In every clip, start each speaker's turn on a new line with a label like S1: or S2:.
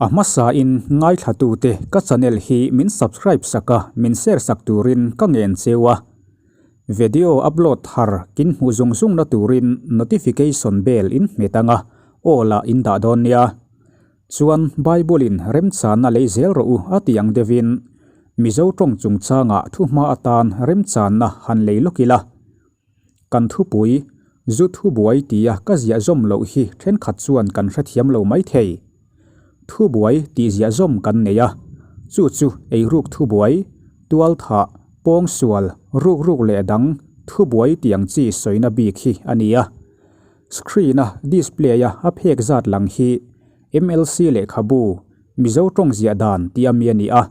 S1: A hmasain ngaithlatute ka channel hi min subscribe sak a, min share sak turin ka ngen cheu a. Video upload thar kin hmuh zung zung na turin notification bell in hmet anga all ah in dah dawn nia. Chuan Bible in remchanna lei zel rawh u a ti ang deuhin Mizo tawng chungchangah thuhma atan remchanna han lei lawk ila. Kan thupui, zu thubuai tia ka ziah zawm loh hi thenkhat chuan kan hrethiam lo mai thei. Thubuai tih ziah zawm kan nei a, chu chu eiruk thubuai, tualthah, pawngsual, rukruk leh dang thubuai tih ang chi sawina bik hi a ni a. Screen-a display-a a phek zat lang hi MLC lehkhabu, Mizo tawng ziah dan tih a mi a ni a.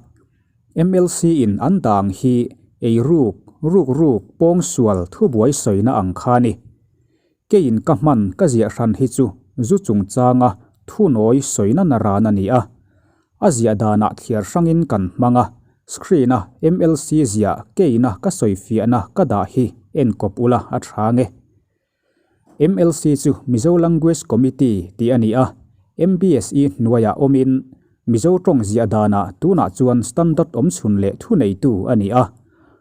S1: MLC in an dang hi eiruk, rukruk, pawngsual, thubuai sawina ang kha a ni. Keiin ka hman ka ziah hran hi chu zu chungchanga thunawi sawina naran a ni a. A ziah danah thliar hrangin kan hmang a, screen-a MLC ziah keina ka sawifiahna ka dah hi enkawp ula a tha nge. MLC chu Mizo Language Committee tih a ni a, MBSE hnuaiah awmin Mizo tawng ziah danah tunah chuan standard awmchhun leh thuneitu a ni a.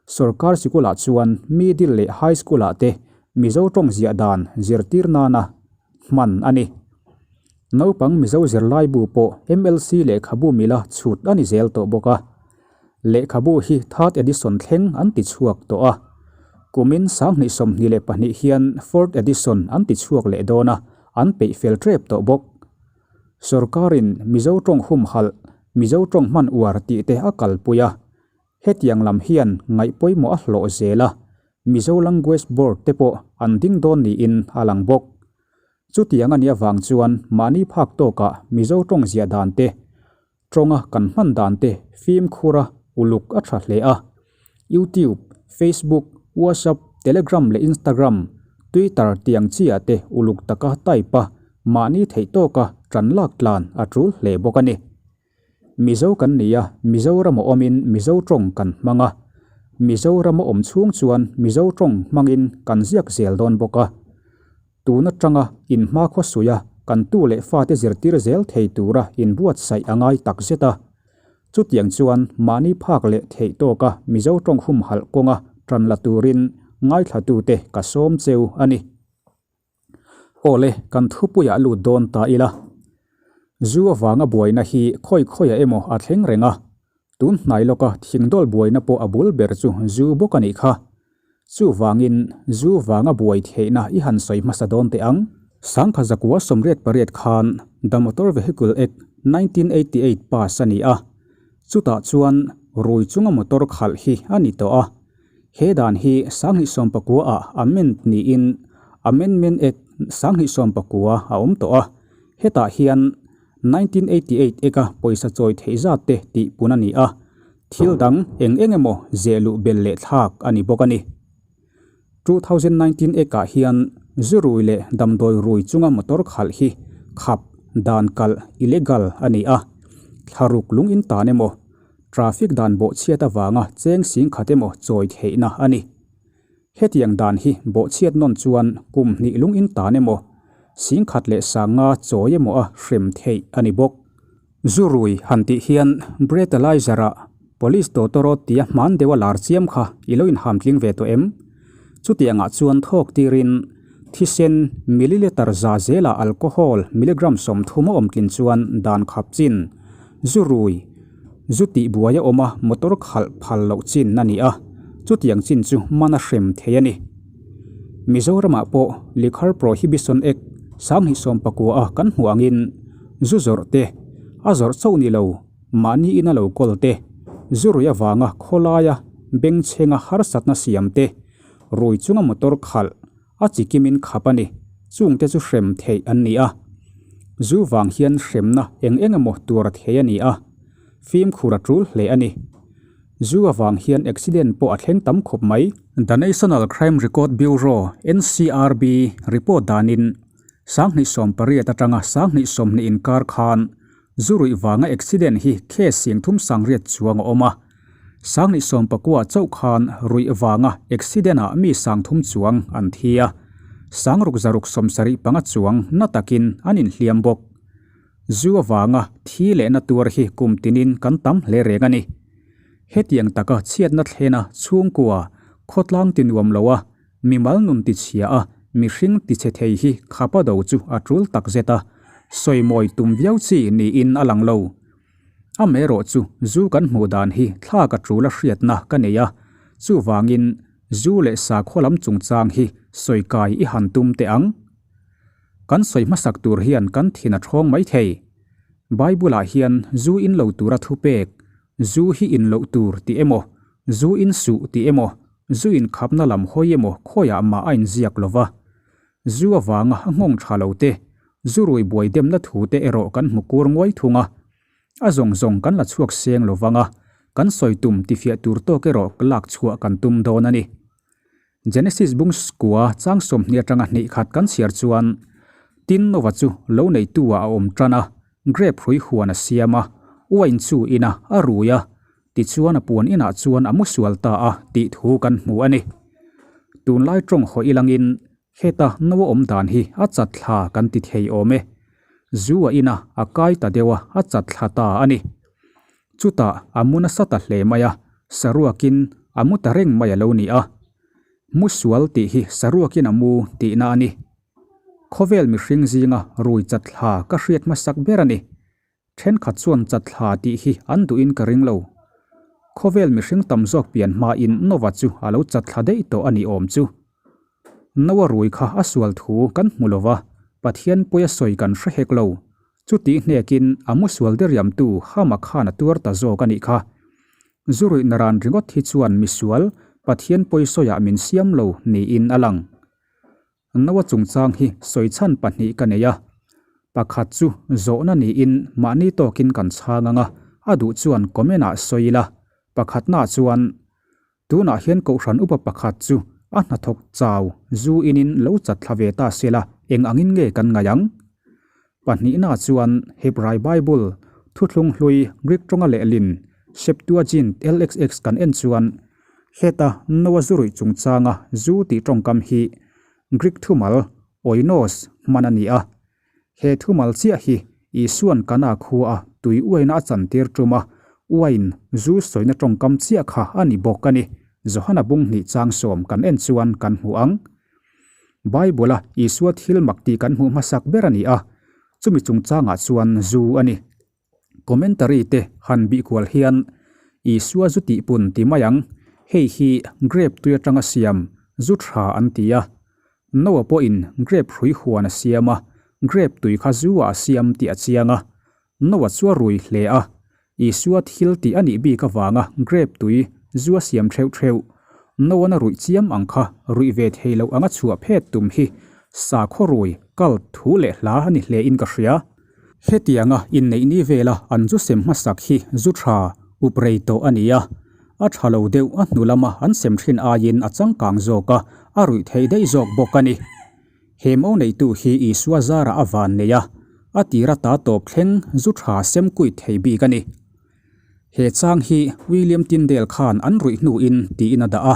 S1: Sorkar sikulah chuan middle leh high school-ah te Mizo tawng ziah dan zirtir nana hman a ni. Naupang Mizo zirlaibu pawh MLC lehkhabu mila chhut a ni zel tawh bawk a. Lehkhabu hi third edition thleng an ti chhuak tawh a, kumin 2022 hian fourth edition an ti chhuak leh dawn a, an peih fel tep tawh bawk. Sorkarin Mizo tawng humhalh, Mizo tawng hman uar tih te a kalpui a, hetiang lam hian ngaih pawimawh a hlawh zel a, Mizo Language Board te pawh an ding dawn niin a lang bawk. Chutiang a nih avang chuan mahni phak tawkah Mizo tawng ziah dan te, Tawnga kan hman dan te fimkhura uluk a tha hle a. YouTube, Facebook, WhatsApp, Telegram leh Instagram, Twitter tiang chiah te uluk taka type a, mahni theih tawka tan lak tlan a tul hle bawk a ni. Mizo kan ni a, Mizoram a awmin Mizo tawng kan hmang a. Mizoram a awm chhung chuan Mizo tawng hmangin kan ziak zel dawn bawk a. Tun atanga inhma khawsuia kan tu leh fate zirtir zel thei tura inbuatsaih a ngai tak zet a. Chutiang chuan mahni phak leh theih tawka Mizo tawng humhalh kawnga tan la turin ngaithlatute ka sawm cheu a ni. Awle, kan thupuiah lut dawn ta ila. Zu avanga buaina hi khawi khawiah emaw a thleng reng a. Tun hnai lawka thingdawl buaina pawh a bul ber chu zu bawk a nih kha. Chuvangin, zu vanga buai theihna i han sawi hmasa dawn teh ang. Sangkha zakua 88 khan The Motor Vehicle Act, 1988 pass a ni a. Chutah chuan rui chunga motor khalh hi a ni tawh a. He dan hi 2019 ah amend niin Amendment Act 2019 a awm tawh a. Hetah hian 1988 Act-a pawisa chawi theih zat te tihpun a ni a. Thil dang eng eng emaw zeh luh bel leh thlak a ni bawk a ni. 2019 Act-ah hian zu rui leh damdawi rui chunga motor khalh hi khap, dan kalh, illegal, a ni a. Thlaruk lung in tan emaw, traffic dan bawhchhiat avanga cheng sing khat emaw chawi theihna a ni. Hetiang dan hi bawhchhiat nawn chuan kum hnih lung in tan emaw, sing khat leh sanga chawi emaw a hrem theih a ni bawk. Zu rui han tih hian breathalyzer-ah Police tawtawrawt tia hman deuha lar chiam kha i lo inham tling ve tawh em? Chutiangah chuan thawk tirin thisen milliliter za zela alcohol milligram 30 a awm tlin chuan dan khap chin, zu rui, zu tih buai a awm a motor khalh phal loh chin a ni a, chutiang chin chu man a hrem thei a ni. Mizoramah pawh Liquor Prohibition Act 2019 a kan hmuh angin zu zawrh te, a zawrh chauh ni lo, mahni ina lo kawl te, zu rui avanga khawlaia bengchhenga harsatna siam te, rui chunga motor khalh a chi kimin khap a ni, chungte chu hrem theih an ni a. Zu vang hian hremna eng eng emaw tur a thei a ni a, fimkhur a tul hle a ni. Zu avang hian accident pawh a thleng tam khawp mai. The National Crime Record Bureau, NCRB, report danin 2018 atanga 2020 inkar khan zu ruih vanga accident hi case 38 chuang a awm a. 2019 chauh khan ruih vanga accident ah mi 30 chuang an thi a, 675 chuang na takin an inhliam bawk. Zu avanga thi lehna tuar hi kum tinin kan tam hle reng a ni. Hetiang taka chhiatna thlena chhungkua, khawtlang ti nuam lo a, mimal nun ti chhia a, mihring ti chhe thei hi khapa do chu a tul tak zet a, sawimawi tum viau chi niin a lang lo. Amaherawh chu zu kan hmuh dan hi thlak a tul a hriatna ka nei a, chuvangin zu leh sakhaw lam chungchang hi sawi kai i han tum teh ang. Kan sawi hmasak tur hian kan thin a thawng mai thei. Bible-ah hian zu in lo tura thupek, zu hi in loh tur tih emaw, zu in suh tih emaw, zu inkhapna lam hawi emaw khawiah mah a inziak lo va. Zu avanga a nghawng tha lo te, zu rui buai demna thu te erawh kan hmu kur nguai thung a. A zawng zawng kan la chhuak seng lo vang a, kan sawi tum tifiah tur tawk erawh lak chhuah kan tum dawn a ni. Genesis bung kua chang 20 atanga hnih khat kan chhiar chuan, Tin Nova chu lo neitu ah a awm tan a, grape hrui huan a siam a, uain chu in a, a rui a, Tichuan a puan inah chuan a mu sual ta a tih thu kan hmu a ni. Tunlai tawng haw ilangin heta no a awm dan hi a chat thla kan ti thei awm e. Zu a ina a kai ta deuh a, a chat thla ta a ni. Chutah a mu nasa ta hle mai a, saruakin a mu ta reng mai a lo ni a. Mu sual tih hi saruakin a mu tihna a ni. Khawvel mihring zinga rui chat thla ka hriat hmasak ber a ni. Thenkhat chuan chatthla tih hi an duhin ka ring lo. Khawvel mihring tam zawk pian hmain Nova chu a lo chatthla daih tawh a nih awm chu. Noa rui kha a sual thu kan hmu lo va, Pathian pawi a sawi kan hre hek lo. Chutih hnekin a mu sual diriamtu Hama khan a tuar ta zawk a nih kha. Zu ruihna ran ringawt hi chuan misual Pathian pawi sawiah min siam lo niin a lang. Noa chungchang hi sawi chhan pahnih ka nei a, pakhat chu zawhna niin mahni tawkin kan chhang ang a, a duh chuan comment ah sawi ila, pakhatna chuan tunah hian kohhran upa pakhat chu a hnathawk chau zu inin lo chat thla ve ta sela eng angin nge kan ngaih ang? Pahnihna chuan Hebrai Bible, Thuthlung Hlui, Greek tawnga lehlin, Septuagint LXX kan en chuan heta Noa zu ruih chungchanga zu tih tawngkam hi Greek thumal, oinos, hman a ni a. He thumal chiah hi Isua'n Kana khua a tui uaina a chantir tum a, uain zu sawina tawngkam chiah kha a ni bawk a ni. Johana bung hnih chang sawm kan en chuan kan hmu ang. Bible-a Isua thil mak tih kan hmuh hmasak ber a ni a, chumi chungchangah chuan zu a ni. Commentary te han bih kual hian Isua zu tih pun ti mai ang, hei hi grape tui atanga siam zu tha an ti a. Noah pawhin grape hrui huan a siam a, grape tui kha zu ah a siam tih a chiang a. Noah chu a rui hle a, Isua thil tih a nih bik avanga grape tui zu a siam theuh theuh. Noah-na ruih chiam ang kha ruih ve thei loh anga chhuah phet tum hi sakhaw rui, cult, thu leh hla a ni hle in ka hria. Hetianga inneih ni vela an zu sem hmasak hi zu tha up rei tawh a ni a, a tha lo deuh a hnu lama an sem thin aiin a changkang zawk a, a ruih theih daih zawk bawk a ni. He mo neitu hi Isua zarah a van nei a, a tir ata tawp thleng zu tha sem kuit thei bik a ni. He chang hi William Tyndale khan an ruih hnuin tiin a dah a,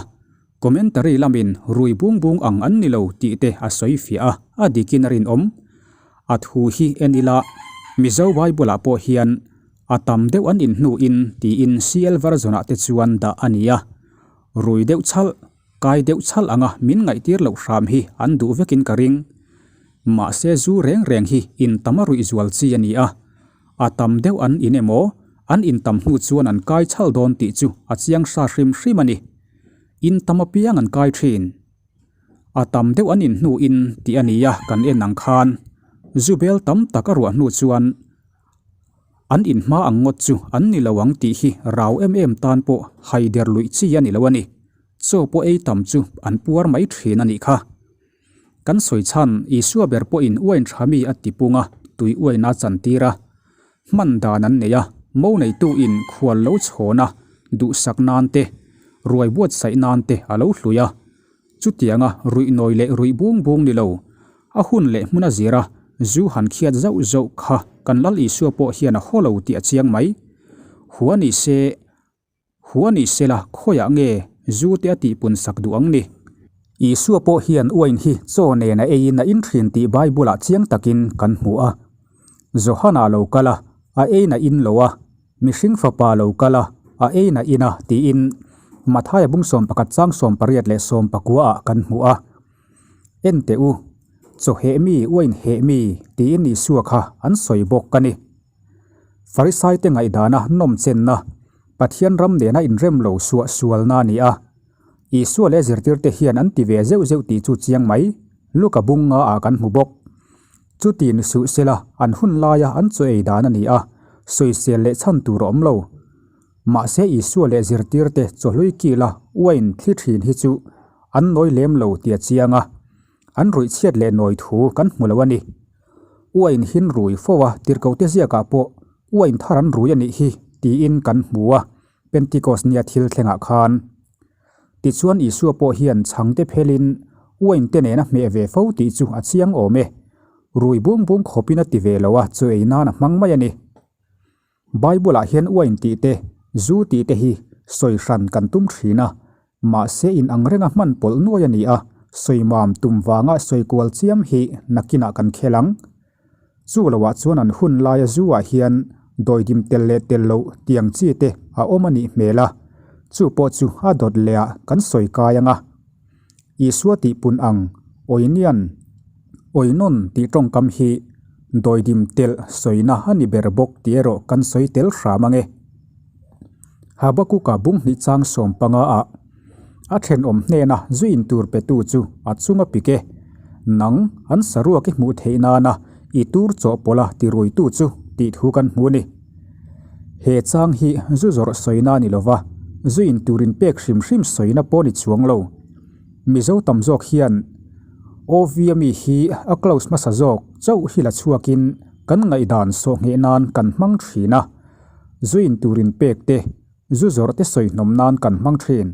S1: commentary lamin rui bung bung ang an ni lo tih te a sawi fiah a, a dikin a rinawm. A thu hi en ila, Mizo Bible-ah pawh hian a tam deuh an in hnuin tiin CL version-ah te chuan dah a ni a, rui deuh chhalh Kai deuh chhalh anga min ngaihtir loh hram hi an duh vekin ka ring. Mahse zu reng reng hi in tam a ruih zual chi a ni a. A tam deuh an in emaw, an in tam hnu chuan an kai chhalh dawn tih chu a chiang hra hrim hrim a ni. In tam apiang an kai thin. A tam deuh an in hnu in tih a nia kan en ang khan zu bel tam tak a ruah hnu chuan an in hma ang ngawt chu an ni lo ang tih hi rau em em tan pawh haider luih chi a ni lo a ni. Chaw pawh ei tam chu an puar mai thin a nih kha. Kan sawi chhan Isua ber pawhin uain tha mi a ti pung a, tui uain a chantir a. Hman dan an nei a, mo neitu in khual lo chhawn a, duhsak nan te, ruai buatsaih nan te a lo hlui a. Chutianga ruih nawi leh ruih bung bung ni lo, a hun leh hmun a zir a, zu han khiat zauh zauh kha kan Lal Isua pawh hian a haw lo tih a chiang mai. Hua ni se, Hua ni sela khawiah nge zu te a tihpun sak duh ang ni? Isua pawh hian uain hi chaw nen a eiin a in thin tih Bible-ah chiang takin kan hmu a. Johana lo kal a, a ein a in lo a, mihring fapa lo kal a, a ein a in a tiin Mathaia bung 11 chang 18 leh 19 ah kan hmu a. En teh u, chaw heh mi, uain heh mi tiin Isua kha an sawi bawk a ni. Farisaite ngaihdana nawmchenna, Pathian ram nena inrem lo suah sualna a ni a. Isua leh zirtirte hian an ti ve zeuh zeuh tih chu chiang mai, Luka bung nga ah kan hmu bawk. Chuti ni suh sela an hun laia an chaw ei dan a ni a, sawisel leh chhan tur a awm lo. Mahse Isua leh zirtirte chawhlui kila uain thli thin hi chu an nawi lem lo tih a chiang a, an ruih chhiat leh nawi thu kan hmu lo a ni. Uain hin rui fo a, tirhkohte ziakah pawh uain thar an rui a nih hi tiin kan hmu a, Pentikos nia thil thlengah khan. Tichuan Isua pawh hian chhangte phelin uain te nen a hmeh ve fo tih chu a chiang awm e. Rui bung bung khawpin a ti ve lo a, chu ei nan a hmang mai a ni. Bible-ah hian uain tih te, zu tih te hi sawi hran kan tum thin a, mahse in ang renga hman pawlh nuai a ni a, sawi mam tum vanga sawi kual chiam hi nakinah kan khel ang. Chu loah chuan an hun laia zu ah hian dawidim tel leh tel loh tiang chi te a awm a nih hmel a, chu pawh chu a dawt leh ah kan sawi kai ang a. Isua tih pun ang Oinian, Oinon tih tawngkam hi dawidim telh sawina a ni ber bawk tih erawh kan sawi tel hram ang e. Habakuka bung hnih chang 15 ah A thenawm hnena zu in tur petu chu a chung a pik e. Nang, an saruak i hmuh theih nana i tur chawhpawlha tiruitu chu tih thu kan hmu a ni. He chang hi zu zawrh sawina a ni lova, zu in tur in pek hrim hrim sawina pawh a ni chuang lo. Mizo tam zawk hian OV-a mi hi a close hmasa zawk chauh hi la chhuakin kan ngaihdan sawhngheh nan kan hmang thin a, zu in tur in pek te, Zu zawrh te sawi hnawm nan kan hmang thin.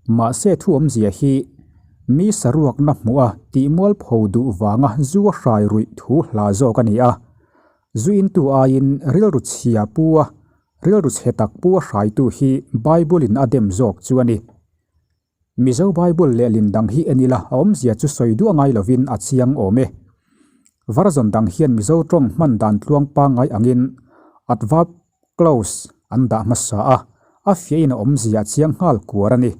S1: Mahse thu awmzia hi mi saruakna hmuh a tih mualpho duh vanga zu a hrai ruih thu hla zawk a ni a. Zu intu aiin rilru chhia pu a, rilru chhe tak pu a hraitu hi Bible in a dem zawk chu a ni. Mizo Bible lehlin dang hi en ila a awmzia chu sawi duah ngai lovin a chiang awm e. Version dang hian Mizo tawng hman dan tluang pangngai angin adverb clause an dah hmasa a, a fiahin a awmzia a chiang nghal kuar a ni.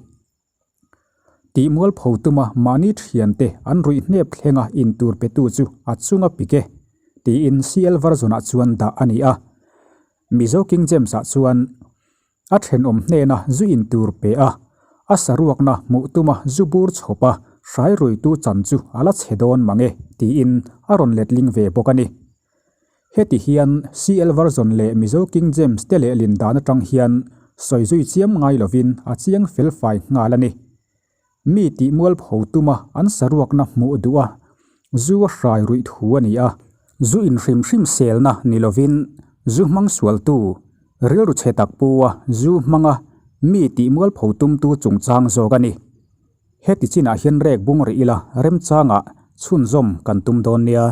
S1: Tih mualpho tuma mahni thiante an ruih hnep thlenga intur petu chu a chunga pik e, tiin CL version-ah chuan dah a ni a. Mizo King James-ah chuan A thenawm hnena zu in tur pe a, a saruakna hmuh tuma zu bur chhawp a hrai ruitu chan chu a la chhe dawn mang e, tiin a rawn letling ve bawk a ni. Heti hian CL Version leh Mizo King James te lehlin dan atang hian sawi zui chiam ngai lovin a chiang felfai nghal a ni. Mi tih mualpho tuma an saruakna hmuh duh a, zu a hrai ruih thu a ni a. Zu in hrim hrim selna ni lovin zu hmang sualtu, rilru chhe tak pu a zu hmanga mi tih mualpho tumtu chungchang zawk a ni. Heti chinah hian rek bung rih ila remchangah chhunzawm kan tum dawn nia.